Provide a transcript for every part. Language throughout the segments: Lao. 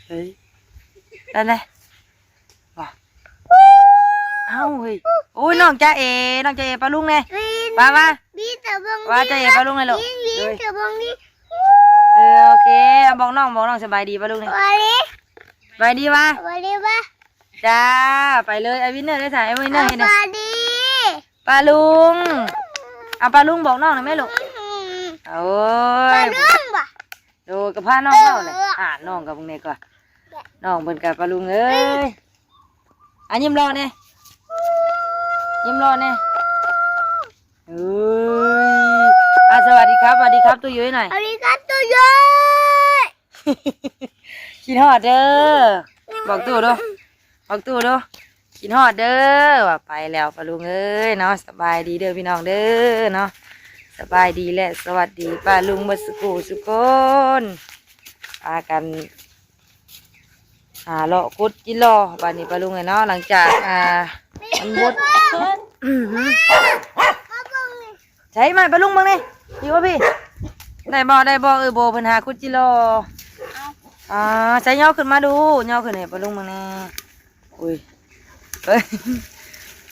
ເຮີ້ຍ ໄດ້ແລ້ວ ວ່າ ເອົ້າ ເຮີ້ຍ ໂອ້ຍ ນ້ອງຈາເອ ນ້ອງຈາເອ ປ້າລຸງແດ່ ວ່າ ວ່າ ວ່າຈາເອ ປ້າລຸງແດ່ລູກ ເອີ ໂອເຄ ບອກນ້ອງ ບອກນ້ອງສະບາຍດີປ້າລຸງແດ່ ສະບາຍດີ ສະບາຍດີວ່າ ສະບາຍດີວ່າ ຈ້າ ໄປເລີຍ ອ້າຍວິນເນີເດ້ ອ້າຍວິນເນີເຮັດ ສະບາຍດີ ປ້າລຸງ ເອົາ ປ້າລຸງບອກນ້ອງໜ່ອຍແມ່ລູກ ໂອ້ຍ ປ້າລຸງບໍ່ ໂດຍ ກໍພານ້ອງເວົ້າແຫຼະ ເອີ ອ່າ ນ້ອງກໍເບິ່ງແດ່ກວ່າ ນ້ອງເພິ່ນກໍ ປ້າລຸງເອີຍ ອ່ະ ຍິ້ມຫຼໍ່ແດ່ ຍິ້ມຫຼໍ່ແດ່ ເອີຍ ອ່ະ ສະຫວັດດີຄັບ ສະຫວັດດີຄັບ ຕູ້ຢູ້ຍໜ່ອຍ ສະຫວັດດີຄັບ ຕູ້ຢູ້ຍ ຄິດຮອດເດີ ບອກຕູ້ດູ ບອກຕູ້ດູ ຄິດຮອດເດີ ວ່າໄປແລ້ວ ປ້າລຸງເອີຍເນາະ ສະບາຍດີເດີພີ່ນ້ອງເດີເນາະ ສະບາຍດີ ແລະ ສະຫວັດດີປ້າລຸງເບິດສຸຂູສຸຄົນ ພາກັນ ອ່າ ເລາະຂຸດຈິລໍ ບາດນີ້ປ້າລຸງເອີຍເນາະ ຫຼັງຈາກ ອ່າ ມັນບົດ ໃສ່ມາໃຫ້ປ້າລຸງເບິ່ງນີ້ ຢູ່ບໍ່ພີ່ ໄດ້ບໍ່ ໄດ້ບໍ່ ເອີຍໂບເພິ່ນຫາຂຸດຈິລໍ ອ່າ ໃສ່ຍໍຂຶ້ນມາດູ ຍໍຂຶ້ນໃຫ້ປ້າລຸງເບິ່ງແດ່ ອຸ້ຍ ເອີຍ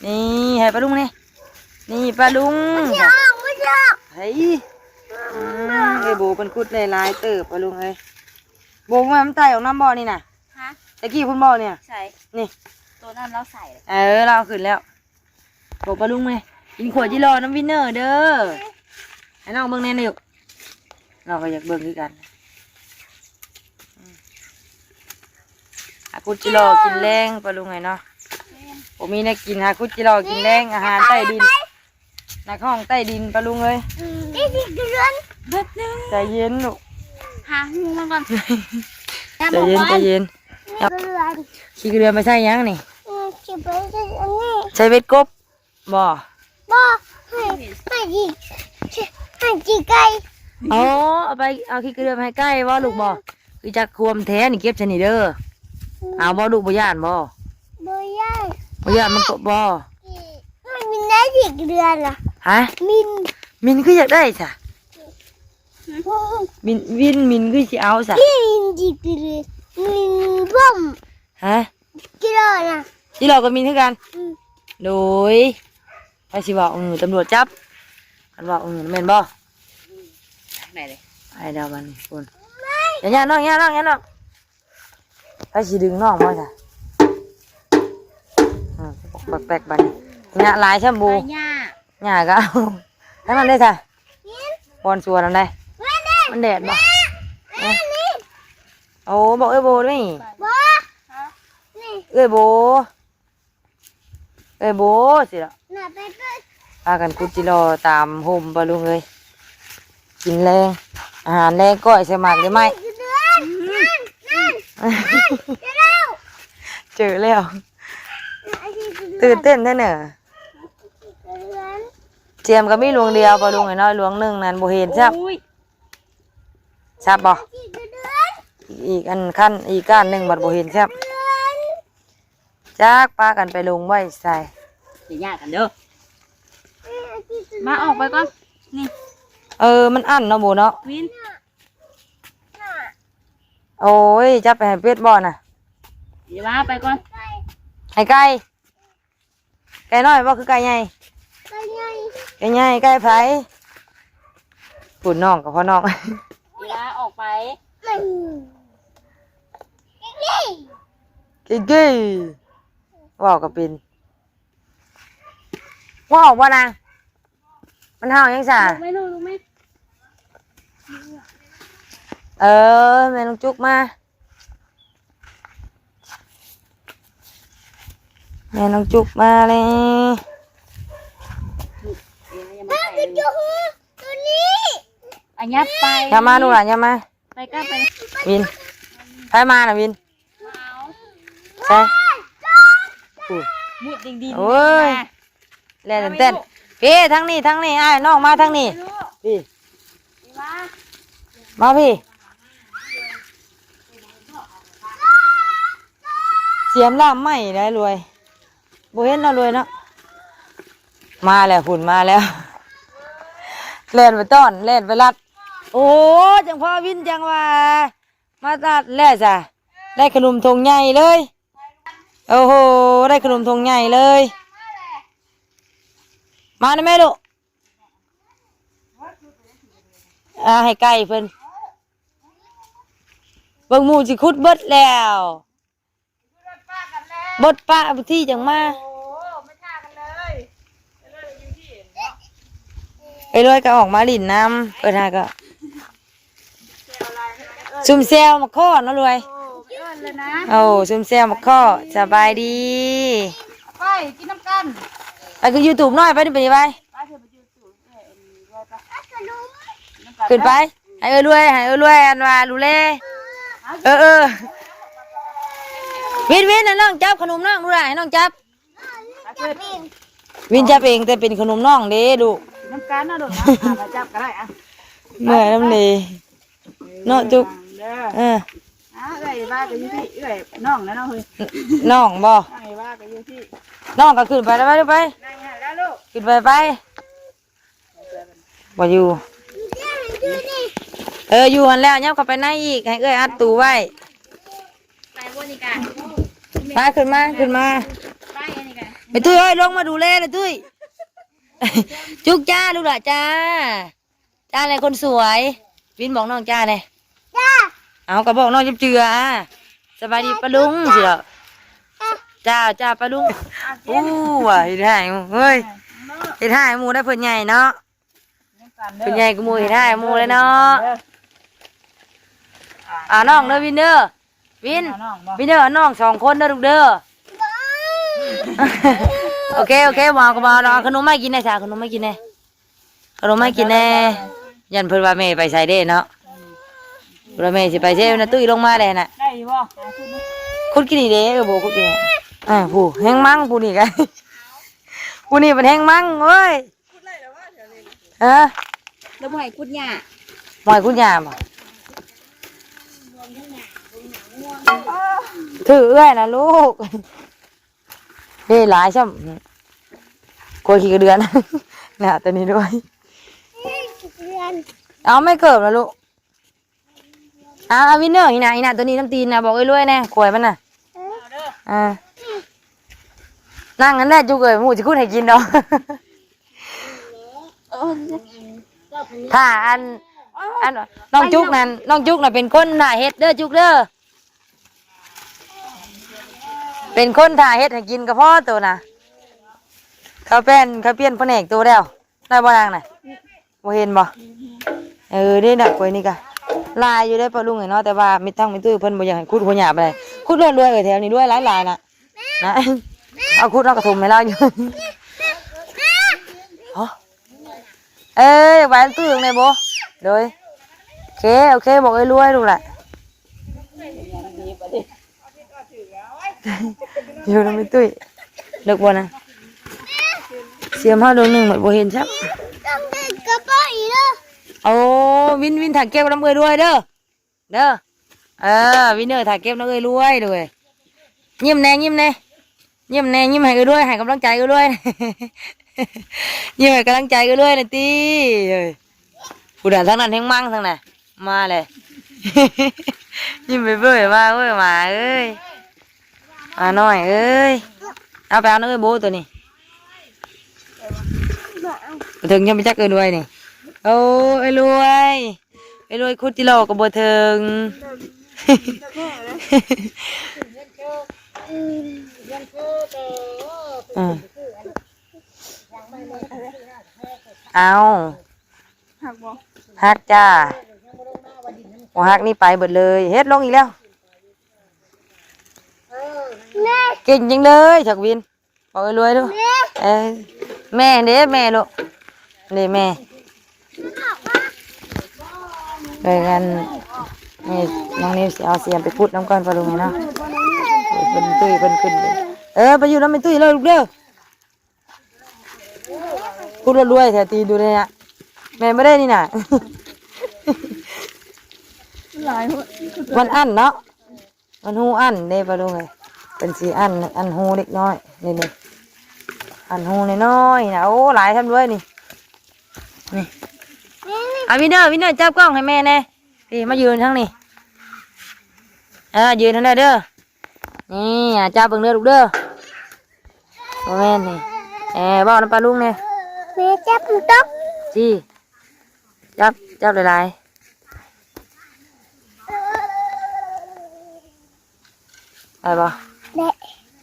ນີ້ໃຫ້ປ້າລຸງແດ່ ນີ້ປ້າລຸງ ມັນຊິອອກ ມັນຊິອອກ ໃຫ້ ອືມ ເອີຍໂບເພິ່ນຂຸດໄດ້ຫຼາຍເຕີບປ້າລຸງເອີຍ ໂບວ່າມັນໄຕ່ອອກນຳບໍ່ນີ້ນະ ຮະ ຕະກີ້ພຸ້ນບໍ່ນີ້ ໃສ່ ນີ້ ໂຕນັ້ນລາວໃສ່ ເອີ ລາວເອົາຂຶ້ນແລ້ວ ບອກປ້າລຸງແດ່ ກິນຂົ້ວຈິລໍນຳວິນເນີເດີ ໃຫ້ນ້ອງເບິ່ງແດ່ລູກ ນ້ອງກໍຢາກເບິ່ງຄືກັນ ອືມ ຫາຂຸດຈິລໍກິນແລງປ້າລຸງເອີຍເນາະ ບໍ່ມີແນວກິນ ຫາຂຸດຈິລໍກິນແລງ ອາຫານໃຕ້ດິນ ນັກຮ້ອງໃຕ້ດິນປ້າລຸງເອີຍ ອືມ ໃຈເຢັນລູກ ຫາຫູມັນກ່ອນ ໃຈເຢັນ ໃຈເຢັນ ຂີ້ກະເດືອນໄປໃສ່ຫຍັງນີ້ ອືມ ຊິໄປໃສ່ອັນນີ້ ໃສ່ເບັດກົບ ບໍ່ ບໍ່ ໃຫ້ ໃຫ້ຈີ່ ໃຫ້ຈີ່ໄກ່ ອໍ ເອົາໄປ ເອົາຂີ້ກະເດືອນໄປໃຫ້ໄກ່ບໍ່ລູກບໍ່ ຄືຈັກຄວາມແທ້ນີ້ ເກັບຊະນີ້ເດີ ເອົາບໍ່ລູກ ບໍ່ຢ້ານບໍ່ ບໍ່ຢ້ານ ບໍ່ຢ້ານມັນກໍບໍ່ ມັນໄດ້ຈີ່ເດືອນລະ ຮະ ມິນ ມິນຄືຢາກໄດ້ຊະ ມິນ ວິນ ມິນຄືຊິເອົາຊະ ມິນຈີ່ເດືອນ ມິນບົ້ມ ຮະ ຈີ່ລໍນະ ຈີ່ລໍກໍມີນຄືກັນ ອືມ ໂດຍ ໃຜຊິເວົ້າ ເອີ ຕຳຫຼວດຈັບ ຄັນເວົ້າ ເອີ ແມ່ນບໍ່ ໄປແລ້ວບັດນີ້ພຸ້ນ ຢ່າ ຢ່ານ້ອງ ຢ່ານ້ອງ ຢ່ານ້ອງ ໃຜຊິດຶງນ້ອງບໍ່ຊະ ອືມ ແປກໆ ບັດນີ້ ຫຍ້າຫຼາຍຊ້ຳບໍ່ ຫຍ້າ ຫຍ້າກໍເອົາ ທາງນັ້ນເດ້ຊະ ບ່ອນສວນນັ້ນໃດ ມັນແດດບໍ່ ໂອ້ ບອກເອື້ອຍໂບນີ້ ບໍ່ ເອື້ອຍໂບ ເອື້ອຍໂບຊິລະ ພາກັນຂຸດຈິລໍຕາມຮົ່ມປ້າລຸງເອີຍ ກິນແລງ ອາຫານແລງ ກ້ອຍໃສ່ໝາກໄດ້ໄໝ ເຈີແລ້ວ ຕື່ນເຕັ້ນແທ້ເນີ ສຽມກໍມີລວງດຽວປ້າລຸງເອີຍເນາະ ລວງໜຶ່ງນັ້ນບໍ່ເຫັນຊ້ຳ ຊັບບໍ່ ອີກອັນຄັນ ອີກກ້ານໜຶ່ງບັດບໍ່ເຫັນຊ້ຳ ຈັກປາກັນໄປລົງໄວ້ໃສ ຢ່າຍາກກັນເດີ ມາອອກໄປກ່ອນ ນີ້ ເອີ ມັນອັ້ນເນາະ ໂບເນາະ ວິນ ໂອ້ຍ ຈັບໄປໃຫ້ເປັດບໍ່ນະ ຢ່າວ່າໄປກ່ອນ ໃຫ້ໄກ່ ໄກ່ນ້ອຍບໍ່ ຄືໄກ່ໃຫຍ່ ໄກ່ໃຫຍ່ ໄກ່ໃຫຍ່ ໄກ່ໃຜ ພຸ້ນ ນ້ອງກັບພໍ່ນ້ອງ ອີລາອອກໄປ ເກັ່ງໆ ເວົ້າກໍເປັນ ເວົ້າອອກບໍ່ນາງ ມັນເຫົ່າຫຍັງຊະ ລູກໄໝລູກ ລູກໄໝ ເອີ ແມ່ນ້ອງຈຸກມາ ແມ່ນ້ອງຈຸກມາແລ້ວ ມາກະຈຸກ ຕົວນີ້ ອາ ຫຍັບໄປ ຢ່າມາລູກຫຼານ ຢ່າມາ ໄປກັບໄປ ວິນ ໃຜມານະວິນ ໃສ່ ພຸ້ນ ມຸດດິງໆ ໂອ້ຍ ແລ່ນເຕັ້ນ ພີ່ ທາງນີ້ ທາງນີ້ ອ້າຍ ນ້ອງມາທາງນີ້ ພີ່ ມາພີ່ ສຽມລ່າມໄມ້ໄດ້ລວຍ ບໍ່ເຫັນເນາະລວຍເນາະ ມາແລ້ວພຸ້ນ ມາແລ້ວ ແລ່ນໄປຕ້ອນ ແລ່ນໄປລັດ ໂອ້ ຈັ່ງພໍວິນຈັ່ງວ່າ ມາຕັດແລ້ວຊະ ໄດ້ຂະໜົມຖົງໃຫຍ່ເລີຍ. ໂອ້ໂຫ ໄດ້ຂະໜົມຖົງໃຫຍ່ເລີຍ. ມານຳແມ່ລູກ. ອ່າ ໃຫ້ໄກ່ເພິ່ນ. ເບິ່ງໝູ່ຊິຂຸດເບິດແລ້ວ. ເບິດປະທີ່ຈັ່ງມາ. ເອີຍ ລວຍກໍອອກມາຫຼິ້ນນຳ ເພິ່ນຫາກໍຊຸມແຊວໝາກຄໍ້ເນາະລວຍ. ໂອ້ ຊຸມແຊວໝາກຄໍ້. ສະບາຍດີ. ໄປກິນນຳກັນ. ໄປຄືຢູທູບນ້ອຍໄປ ໄປນີ້ໄປ. ຂຶ້ນໄປ ໃຫ້ເອື້ອຍລວຍ ໃຫ້ເອື້ອຍລວຍ ອັນວ່າດູແລ. ເອີ ເອີ ວິນ ວິນ ໃຫ້ນ້ອງຈັບຂະໜົມນ້ອງດູລະ ໃຫ້ນ້ອງຈັບ. ວິນຈັບເອງ ແຕ່ເປັນຂະໜົມນ້ອງເດ້ລູກ. ນຳກັນເນາະລູກເນາະ. ອ່າ ມາຈັບກໍໄດ້ອ່ະ. ເມື່ອຍນຳເດ້ເນາະຈຸກ. ເອີ ອ່າ ເອື້ອຍວ່າກໍຢູ່ທີ່ ເອື້ອຍນ້ອງນະເນາະເຮີ້ຍ. ນ້ອງບໍ່? ເອື້ອຍວ່າກໍຢູ່ທີ່. ນ້ອງກໍຂຶ້ນໄປແລ້ວ ໄປລູກໄປ. ນັ້ນແຫຼະລູກ ຂຶ້ນໄປໄປ. ບໍ່ຢູ່. ເອີ ຢູ່ຫັ້ນແຫຼະ ຍັບເຂົ້າໄປໃນອີກ ໃຫ້ເອື້ອຍອັດຕູໄວ້. ໄປບໍ່ນີ້ກະ ໄປ ຂຶ້ນມາ ຂຶ້ນມາ. ໄປອັນນີ້ກະ ແມ່ຕຸ້ຍເອີຍ ລົງມາດູແລແລ້ວຕຸ້ຍ. ຈຸກຈ້າລູກຫຼ້າຈ້າ. ຈ້າແຫຼະຄົນສວຍ. ວິນບອກນ້ອງຈ້າແດ່. ເອົາ ກໍບອກນ້ອງຈັບເຈື່ອ. ສະບາຍດີປ້າລຸງຊິເດາະ. ຈ້າ ຈ້າປ້າລຸງ. ອູ້ ວ່າເຮັດຮ້າຍເຮີ້ຍ ເຮັດຮ້າຍໝູ່ໄດ້ ເພິ່ນໃຫຍ່ເນາະ. ເພິ່ນໃຫຍ່ກວ່າໝູ່ ເຮັດຮ້າຍໝູ່ເລີຍເນາະ. ອ່າ ນ້ອງເດີ ວິນເດີ ວິນ ເອົານ້ອງບໍ່? ວິນເດີ ເອົານ້ອງສອງຄົນເດີລູກເດີ. ໂອເຄ ໂອເຄ ບໍ່ເອົາກໍບໍ່ເອົາດອກ. ເອົາຂະໜົມມາກິນແດ່ຊະ ຂະໜົມມາກິນແດ່. ເອົາລົງມາໃຫ້ກິນແດ່. ຢ້ານເພິ່ນວ່າແມ່ໄປໃສເດ້ເນາະ. ເພິ່ນວ່າແມ່ຊິໄປໃສນະ. ຕຸ້ຍລົງມາແດ່ນະ. ໄດ້ຢູ່ບໍ່? ຂຸດກິນນີ້ເດ້. ເອີ ບໍ່ຂຸດກິນ. ອ່າ ຜູ້ແຮງມັງຜູ້ນີ້ກະ ຜູ້ນີ້ເປັນແຮງມັງເວີ້ຍ. ຮະ? ລະບໍ່ໃຫ້ຂຸດຫຍ້າ. ບໍ່ໃຫ້ຂຸດຫຍ້າບໍ່? ຖືເອື້ອຍນະລູກ. ເດ້ຫຼາຍຊ້ຳ ກວຍຂີ້ກະເດືອນ. ໜ້າໂຕນີ້ດ້ວຍ. ເອົາໄມ້ເກີບນະລູກ. ເອົາ ເອົາວິນເນີ ອີ່ໜ້າ ອີ່ໜ້າ ໂຕນີ້ນ້ຳຕີນນະ ບອກເອື້ອຍລວຍແດ່ ກວຍມັນນະ. ອ່າ ນັ່ງຫັ້ນແຫຼະຈຸກເອີຍ ໝູ່ຊິຂຸດໃຫ້ກິນດອກ. ຖ້າອັນ ອັນ ນ້ອງຈຸກນັ້ນ ນ້ອງຈຸກນະເປັນຄົນຖ້າເຮັດເດີຈຸກເດີ. ເປັນຄົນຖ້າເຮັດໃຫ້ກິນກໍພໍໂຕນະ. ເຂົາປ່ຽນ ເຂົາປ່ຽນພະແນກໂຕແລ້ວ. ໄດ້ບໍ່ນາງນະ? ບໍ່ເຫັນບໍ່? ເອີ ເດ້ນະ ກວຍນີ້ກະຫຼາຍຢູ່ເດ້ປ້າລຸງເອີຍເນາະ. ແຕ່ວ່າມິດທັງແມ່ຕຸ້ຍເພິ່ນບໍ່ຢາກໃຫ້ຂຸດຫົວຫຍ້າປານໃດ. ຂຸດໂລດລວຍເອີຍ ແຖວນີ້ລວຍຫຼາຍໆນະ. ນະ ເອົາຂຸດເອົາກະຖົມໃຫ້ລາວຢູ່. ເອີ ຢາກໄປນຳຕຸ້ຍແດ່ບໍ່? ໂດຍ ໂອເຄ ໂອເຄ ບອກເອື້ອຍລວຍລູກຫຼະ. ຢູ່ນຳແມ່ຕຸ້ຍ ເລິກບໍ່ນະ? ສຽມເຮົາດວງໜຶ່ງໝົດບໍ່ເຫັນຊ້ຳ. ໂອ້ ວິນ ວິນ ຖ້າເກັບນຳເອື້ອຍລວຍເດີ ເດີ. ເອີ ວິນເນີ ຖ້າເກັບນຳເອື້ອຍລວຍເດີ. ຍິ້ມແດ່ ຍິ້ມແດ່ ຍິ້ມແດ່ ຍິ້ມໃຫ້ເອື້ອຍລວຍ ໃຫ້ກຳລັງໃຈເອື້ອຍລວຍ. ຍິ້ມໃຫ້ກຳລັງໃຈເອື້ອຍລວຍນະຕິ. ເອີ ຜູ້ໃດທາງນັ້ນແຮງມັງທາງນັ້ນ ມາແຫຼະ. ຍິ້ມໄປເບິ່ງມາເວີ້ຍ ໝາເອີຍ ໝານ້ອຍເອີຍ. ເອົາໄປເອົານຳເອື້ອຍໂບໂຕນີ້. ບໍ່ເຖິງ ຍັງໄປຈັກເອື້ອຍລວຍນີ້. ໂອ້ ເອື້ອຍລວຍ ເອື້ອຍລວຍ ຂຸດຕິຫຼໍ່ກໍບໍ່ເຖິງ. ອືມ ເອົາ ຮັກບໍ່? ຮັກຈ້າ. ບໍ່ຮັກນີ້ໄປເບິດເລີຍ. ເຮັດລົງອີກແລ້ວ. ເກັ່ງຈັ່ງເລີຍ ຈັກວິນ. ບອກເອື້ອຍລວຍດູ. ເອີ ແມ່ເດ້ ແມ່ລູກ ນີ້ແມ່. ເອີ ອັນນີ້ນ້ອງນິວຊິເອົາສຽມໄປຂຸດນຳກ່ອນປ້າລຸງເນາະ. ເພິ່ນຕຸ້ຍເພິ່ນຂຶ້ນ. ເອີ ໄປຢູ່ນຳແມ່ຕຸ້ຍເລີຍລູກເດີ. ພຸດລວດລວຍແທ້ຕີນຢູ່ນີ້ນະ. ແມ່ນບໍ່ໄດ້ນີ້ນະ. ຫຼາຍ ມັນອັນເນາະ ມັນຮູອັນເດ້ປ້າລຸງເອີຍ. ເປັນສີອັນ ອັນຮູເລັກນ້ອຍ ນີ້ ນີ້ ອັນຮູນ້ອຍໆນະ. ໂອ້ ຫຼາຍຊ້ຳດ້ວຍນີ້ ນີ້. ອາ ວິນເນີ ວິນເນີ ຈັບກ້ອງໃຫ້ແມ່ແດ່. ນີ້ ມາຢືນທາງນີ້. ເ ເອີ ຢືນຫັ້ນແຫຼະເດີ. ນີ້ ອ່າ ຈັບເບິ່ງເດີລູກເດີ. ບໍ່ແມ່ນນີ້. ເອີ ເວົ້ານຳປ້າລຸງແດ່. ແມ່ຈັບມັນຕົກ. ຊິ ຈັບ ຈັບຫຼາຍໆ. ໄດ້ບໍ່? ໄດ້.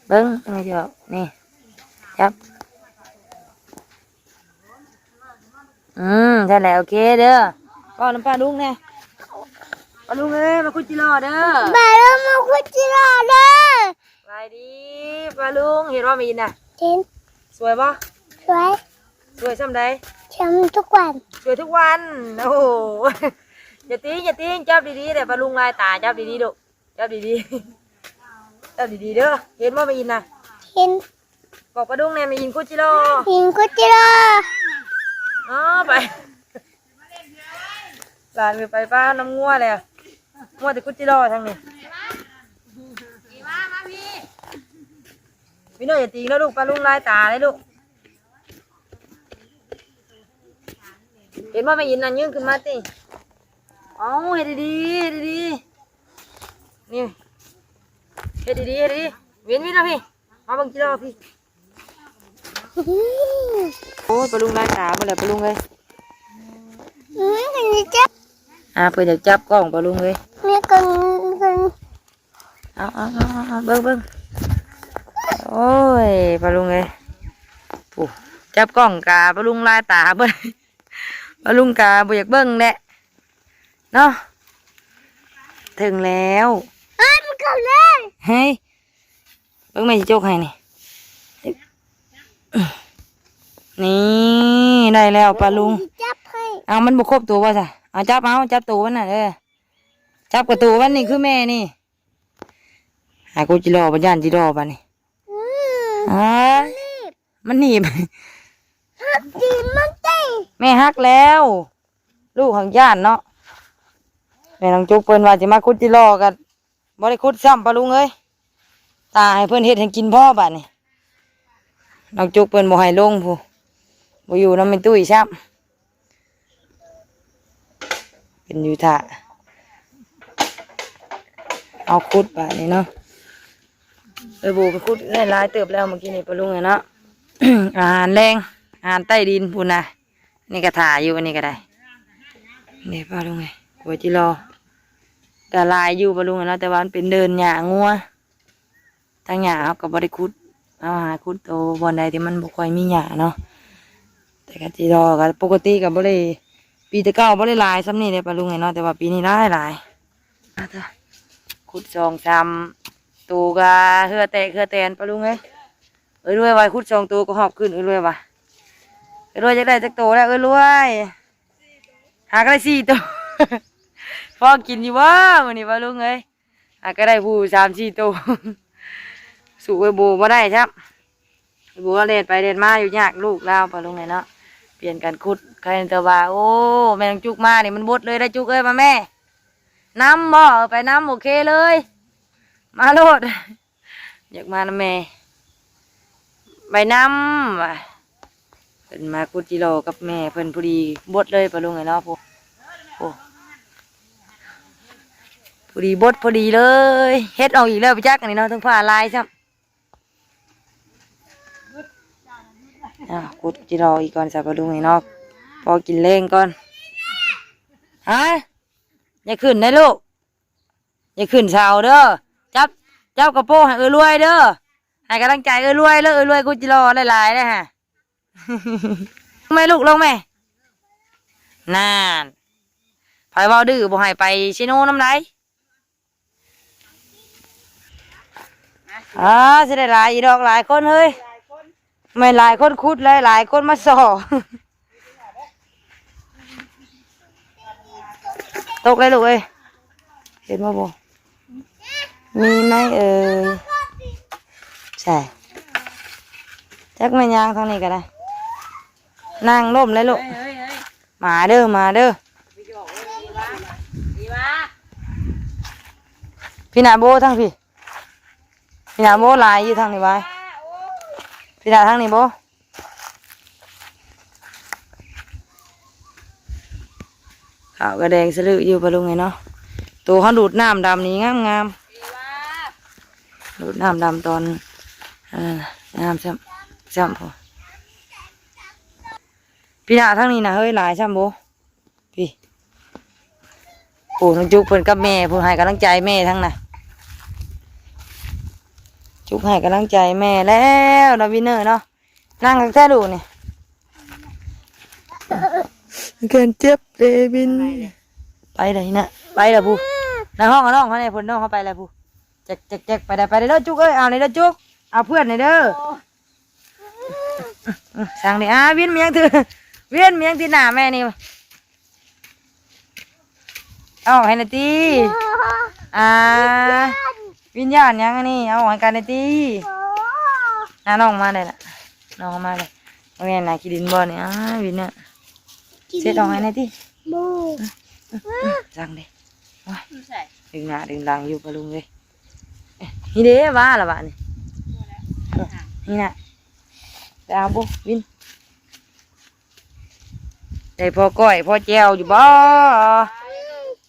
ເບິ່ງ ນີ້ ຈັບ. ອືມ ນັ້ນແຫຼະ ໂອເຄເດີ. ເວົ້ານຳປ້າລຸງແດ່. ປ້າລຸງເອີຍ ມາຂຸດຈິລໍເດີ. ປ້າລຸງ ມາຂຸດຈິລໍເດີ. ສະບາຍດີປ້າລຸງ. ເຫັນບໍ່ແມ່ອິນນະ? ເຫັນ. ສວຍບໍ່? ສວຍ. ສວຍສ່ຳໃດ? ສ່ຳທຸກວັນ. ສວຍທຸກວັນ. ໂອ້ໂຫ ຢ່າຕີງ ຢ່າຕີງ ຈັບດີໆເດີ. ປ້າລຸງລາຍຕາ ຈັບດີໆລູກ. ຈັບດີໆ ຈັບດີໆເດີ. ເຫັນບໍ່ແມ່ອິນນະ? ເຫັນ. ບອກປ້າລຸງແດ່ ແມ່ອິນຂຸດຈິລໍ. ແມ່ອິນຂຸດຈິລໍ. ອໍ ໄປ ຫຼານໄປປະນຳງົວແລ້ວ. ງົວແຕ່ຂຸດຈິລໍທາງນີ້. ພີ່ນ້ອງ ຢ່າຕີງເດີລູກ, ປ້າລຸງລາຍຕາເດ້ລູກ. ເຫັນບໍ່ແມ່ອິນນັ້ນ? ຍື່ນຂຶ້ນມາຕິ. ເອົາ ເຮັດດີໆ ເຮັດດີໆ. ນີ້ ເຮັດດີໆ ເຮັດດີໆ. ວິນ ວິນມາພີ້, ມາເບິ່ງຈິລໍພີ້. ໂອ້ຍ ປ້າລຸງລາຍຕາໝົດແລ້ວ ປ້າລຸງເອີຍ. ອືມ ເພິ່ນຈະຈັບ ອ່າ ເພິ່ນຢາກຈັບກ້ອງ ປ້າລຸງເອີຍ. ມີກ້ອງ ເອົາ ເອົາ ເອົາ ເບິ່ງ ເບິ່ງ. ໂອ້ຍ ປ້າລຸງເອີຍ ຜູ້ຈັບກ້ອງກະປ້າລຸງລາຍຕາເບິ່ງ. ປ້າລຸງກະບໍ່ຢາກເບິ່ງແຫຼະເນາະ. ເຖິງແລ້ວ. ເອີຍ ມັນເຂົ້າເລີຍ. ເຮີ້ຍ ເບິ່ງແມ່ຊິຈົກໃຫ້ນີ້. ນີ້ ໄດ້ແລ້ວປ້າລຸງ. ຈັບໃຫ້. ເອົາ ມັນບໍ່ຄົບໂຕບໍ່ຊະ? ເອົາ ຈັບ ເອົາ ຈັບໂຕມັນນະ. ເອີ ຈັບກະໂຕມັນນີ້ ຄືແມ່ນີ້ ຫາກູຈິລໍ ບັດຢ້ານຈິລໍບາດນີ້. ອືມ ອາ ມັນໜີບ ມັນໜີບ. ຫັກຕີນມັນຕິ. ແມ່ຫັກແລ້ວ ລູກຫັກຢ້ານເນາະ. ແມ່ນ້ອງຈຸກເພິ່ນວ່າຊິມາຂຸດຈິລໍ ກະບໍ່ໄດ້ຂຸດຊ້ຳ ປ້າລຸງເອີຍ. ຕາໃຫ້ເພິ່ນເຮັດໃຫ້ກິນພໍບາດນີ້. ນ້ອງຈຸກເພິ່ນບໍ່ໃຫ້ລົງພຸ້ນ ບໍ່ຢູ່ນຳແມ່ຕຸ້ຍຊ້ຳ. ເປັນຢູ່ຖ້າເຮົາຂຸດບາດນີ້ເນາະ. ເອີ ໂບໄປຂຸດໄດ້ຫຼາຍເຕີບແລ້ວມື້ກີ້ນີ້ ປ້າລຸງເອີຍເນາະ. ອາຫານແລງ ອາຫານໃຕ້ດິນພຸ້ນນະ. ນີ້ກະຖ້າຢູ່ ອັນນີ້ກະໄດ້. ນີ້ປ້າລຸງເອີຍ ກົວຈິລໍກະຫຼາຍຢູ່ ປ້າລຸງເອີຍເນາະ, ແຕ່ວ່າມັນເປັນເດີ່ນຫຍ້າງົວ. ທາງຫຍ້າເຮົາກະບໍ່ໄດ້ຂຸດ, ເຮົາຫາຂຸດໂຕບ່ອນໃດທີ່ມັນບໍ່ຄ່ອຍມີຫຍ້າເນາະ. ແຕ່ກະຈິລໍກະປົກກະຕິກະບໍ່ໄດ້, ປີແຕ່ເກົ່າບໍ່ໄດ້ຫຼາຍສ່ຳນີ້ເດ້ປ້າລຸງເອີຍເນາະ, ແຕ່ວ່າປີນີ້ຫຼາຍໆ. ຂຸດສອງສາມໂຕກະເຫື່ອແຕກເຫື່ອແຕນ ປ້າລຸງເອີຍ. ເອີຍລວຍວ່າຂຸດສອງໂຕກະຫອບຂຶ້ນ ເອີຍລວຍວ່າ. ເອີຍລວຍຢາກໄດ້ຈັກໂຕແລ້ວ ເອີຍລວຍ? ຫາກະໄດ້ສີ່ໂຕ. ພໍກິນຢູ່ບໍ່ມື້ນີ້ປ້າລຸງເອີຍ? ຫາກະໄດ້ຜູ້ສາມສີ່ໂຕ. ສູ້ເອື້ອຍໂບບໍ່ໄດ້ຊ້ຳ. ເອື້ອຍໂບລາວແລ່ນໄປແລ່ນມາຢູ່ ຍາກລູກລາວ ປ້າລຸງເອີຍເນາະ. ປ່ຽນກັນຂຸດ. ໃຄແຕ່ວ່າ ໂອ້ ແມ່ນ້ອງຈຸກມານີ້ມັນບົດເລີຍໄດ໋ ຈຸກເອີຍ. ມາແມ່ ນຳບໍ່? ເອີ ໄປນຳ ໂອເຄເລີຍ ມາໂລດ. ຢາກມານຳແມ່ ໄປນຳວ່າ. ເພິ່ນມາຂຸດຈິລໍກັບແມ່ເພິ່ນ ພໍດີບົດເລີຍປ້າລຸງເອີຍເນາະ. ໂອ້ ໂອ້ ພໍດີບົດພໍດີເລີຍ. ເຫັດອອກອີກແລ້ວໄປຈັກອັນນີ້ເນາະ, ທັງຟ້າລາຍຊ້ຳ. ອ່າ ຂຸດຈິລໍອີກກ່ອນຊະປ້າລຸງເອີຍເນາະ, ພໍກິນແລງກ່ອນ. ຮະ ຢ່າຂຶ້ນໄດ໋ລູກ. ຢ່າຂຶ້ນເສົາເດີ. ຈັບ ຈັບກະໂປງໃຫ້ເອື້ອຍລວຍເດີ. ໃຫ້ກຳລັງໃຈເອື້ອຍລວຍເດີ. ເອື້ອຍລວຍກູຈິລໍຫຼາຍໆເດ້ຫະ. ລົງແມ່ລູກ ລົງແມ່. ນັ້ນ ໃຜເວົ້າດື້ບໍ່ໃຫ້ໄປເຊໂນນຳໃດ. ອ່າ ຊິໄດ້ຫຼາຍອີດອກ ຫຼາຍຄົນເຮີ້ຍ. ແມ່ນຫຼາຍຄົນຂຸດ ຫຼາຍໆຄົນມາສໍ້. ຕົກເລີຍລູກເອີຍ. ເຫັນບໍ່ບໍ່? ມີໄໝເອີຍ? ໃສ່ ຈັກແມ່ນຫຍັງ ທາງນີ້ກະໄດ້. ນັ່ງລົມເລີຍລູກ. ເຮີ້ຍ ເຮີ້ຍ ເຮີ້ຍ ມາເດີ ມາເດີ. ພີ່ນາໂບທາງພີ້. ພີ່ນາໂບຫຼາຍຢູ່ທາງນີ້ຫວາຍ. ພີ່ນາທາງນີ້ບໍ່? ຂາວກະແດງສະລຶຢູ່ປ້າລຸງເອີຍເນາະ. ໂຕເຮົາດູດນ້ຳດຳນີ້ງາມໆ. ໂດດນ້ຳດຳຕອນ ເອີ ງາມຊ້ຳ ຊ້ຳພຸ້ນ. ພີ່ນ້າທາງນີ້ນະເຮີ້ຍ ຫຼາຍຊ້ຳບໍ່ ພີ່. ໂອ້ ນ້ອງຈຸກເພິ່ນກັບແມ່ພຸ້ນ ໃຫ້ກຳລັງໃຈແມ່ທັງນະ ຈຸກໃຫ້ກຳລັງໃຈແມ່ແລ້ວເນາະ ວິນເນີເນາະ. ນັ່ງຄັກແທ້ລູກນີ້ ແຂນເຈັບເດວິນ. ໄປແລ້ວນີ້ນະ ໄປແລ້ວພຸ້ນ. ໃນຫ້ອງ ນ້ອງເຮົານີ້ພຸ້ນ ນ້ອງເຮົາໄປແລ້ວພຸ້ນ. ແຈັກໆໆ ໄປໄດ້ ໄປໄດ້ເດີຈຸກເອີຍ. ເອົານີ້ເດີຈຸກ ເອົາເພື່ອນນີ້ເດີ. ສັ່ງເດ້. ອ່າ ວິນ ມີຫຍັງຖື ວິນ ມີຫຍັງຕິດໜ້າແມ່ນີ້? ເອົາອອກໃຫ້ແດ່ຕິ. ອ່າ ວິນຢ້ານຫຍັງອັນນີ້ ເອົາອອກໃຫ້ກັນແດ່ຕິ. ອ່າ ນ້ອງມາໄດ້ລະ ນ້ອງມາໄດ້. ບໍ່ແມ່ນນາຂີ້ດິນບໍ່ນີ້? ອ່າ ວິນເນີ ເຊັດອອກໃຫ້ແດ່ຕິ. ບໍ່ ສັ່ງເດ້. ໂອ້ຍ ດຶງໜ້າດຶງຫຼັງຢູ່ປະລຸງເອີຍ. ນີ້ເດ້ ວ່າລະບາດນີ້ ນີ້ນະ ໄປເອົາບຸ ວິນ. ໄດ້ພໍກ້ອຍພໍແຈ່ວຢູ່ບໍ່?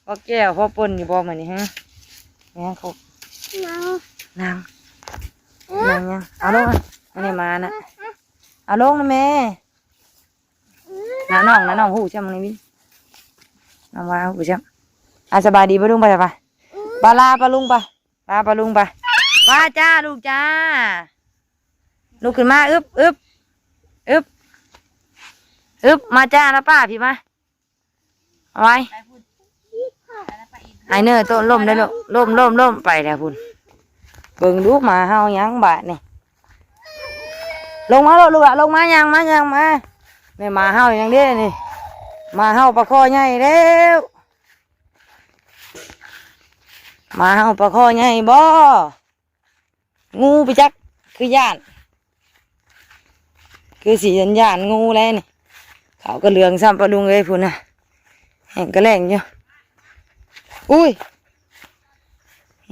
ພໍແຈ່ວພໍປົ່ນຢູ່ບໍ່ມື້ນີ້? ຮະ ແມ່ນເຂົາ ນັ່ງ ນັ່ງ ນັ່ງຫຍັງ? ເອົາລົງ ອັນນີ້ມານະ ເອົາລົງນະແມ່. ນະນ້ອງ ນະນ້ອງຮູ້ຊ້ຳນີ້ວິນ ນ້ອງວ່າຮູ້ຊ້ຳ. ອ່າ ສະບາຍດີປະລຸງ ໄປ ໄປ ບາລາປະລຸງ ໄປ ລາປະລຸງ ໄປ ມາຈ້າລູກຈ້າ. ລຸກຂຶ້ນມາ ອຶບ ອຶບ ອຶບ ອຶບ ມາຈ້າ ລະປ້າພີ້ມາ ເອົາໄວ້. ໄອເນີໂຕະລົ້ມໄດ້ລູກ ລົ້ມ ລົ້ມ ລົ້ມ ໄປແລ້ວພຸ້ນ. ເບິ່ງດູໝາເຫົ່າຫຍັງບາດນີ້. ລົງມາໂລດລູກຫຼ້າ ລົງມາ ຍ່າງມາ ຍ່າງມາ. ແມ່ນໝາເຫົ່າຫຍັງເດ້ນີ້? ໝາເຫົ່າປາຄໍໃຫຍ່ແລ້ວ. ໝາເຫົ່າປາຄໍໃຫຍ່ບໍ່? ງູໄປຈັກ ຄືຢ້ານ ຄືຊິຢ້ານງູແລ້ວນີ້. ເຂົາກະເຫຼືອງຊ້ຳປະລຸງເອີຍພຸ້ນນະ ແຫ້ງກະແລ້ງຢູ່. ອຸ້ຍ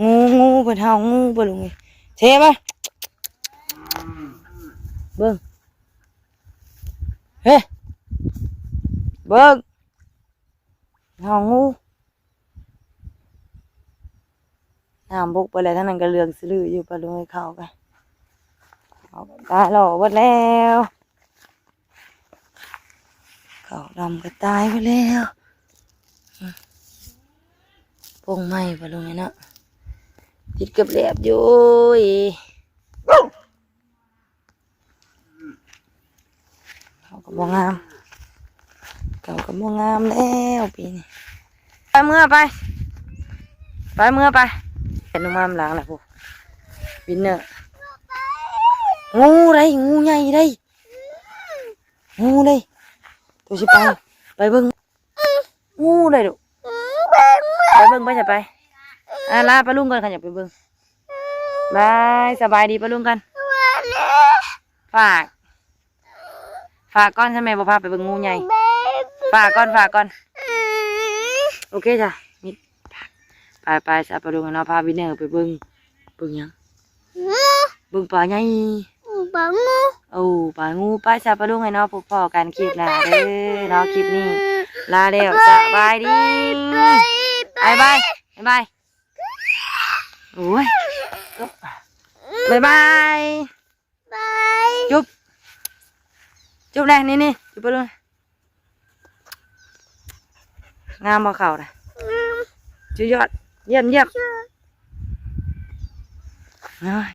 ງູ ງູ ເພິ່ນເຫົ່າງູປະລຸງເອີຍ. ເທມາ ເບິ່ງ ເຮ ເບິ່ງ ເຫົ່າງູ. ນ້ຳບົກໄປແລ້ວ ທາງນັ້ນກະເຫຼືອງສະຫຼືຢູ່ປະລຸງເອີຍ. ເຂົ້າກະ ເຂົ້າກະຕາຍຫຼໍ່ເບິດແລ້ວ ເຂົ້າດຳກະຕາຍເບິດແລ້ວ. ປົງໃໝ່ປະລຸງເອີຍເນາະ ຕິດກັບແຫຼບຢູ່. ໂອ້ຍ ເຂົາກະບໍ່ງາມ ເຂົາກະບໍ່ງາມແລ້ວປີນີ້. ໄປເມືອໄປ ໄປເມືອໄປ. ເຫັນໜູມານຳຫຼັງລະພຸ້ນ ວິນເນີ. ງູໄດ໋ ງູໃຫຍ່ໄດ໋ ງູໄດ໋. ໂຕຊິໄປ ໄປເບິ່ງ ງູໄດ໋ລູກ ໄປເບິ່ງໄປຊະໄປ. ອ່າ ລາປາລຸງກ່ອນ ຄັນຢາກໄປເບິ່ງ. ບາຍ ສະບາຍດີປາລຸງກ່ອນ. ຝາກ ຝາກກ່ອນ ຊັ້ນແມ່ບໍ່ພາໄປເບິ່ງງູໃຫຍ່. ຝາກກ່ອນ ຝາກກ່ອນ. ໂອເຄຈ້ະ ມິດ. ໄປໆ ສະປາລຸງເນາະ ພາວິນເນີໄປເບິ່ງ. ເບິ່ງຫຍັງ? ເບິ່ງປາໃຫຍ່ ປາງູ. ໂອ້ ປາງູ. ໄປ ສະປາລຸງເອີຍເນາະ ພົບພໍ້ກັນຄລິບໜ້າເດີເນາະ. ຄລິບນີ້ລາແລ້ວ ສະບາຍດີ ບາຍບາຍ ບາຍບາຍ. ໂອ້ຍ ບາຍບາຍ ບາຍ ຈຸບ ຈຸບແດ່ ນີ້ໆ ຈຸບປາລຸງ. ງາມບໍ່ເຂົ້ານະ? ງາມ ສຸດຍອດ ຢ້ຽມໆ ໂອ້ຍ.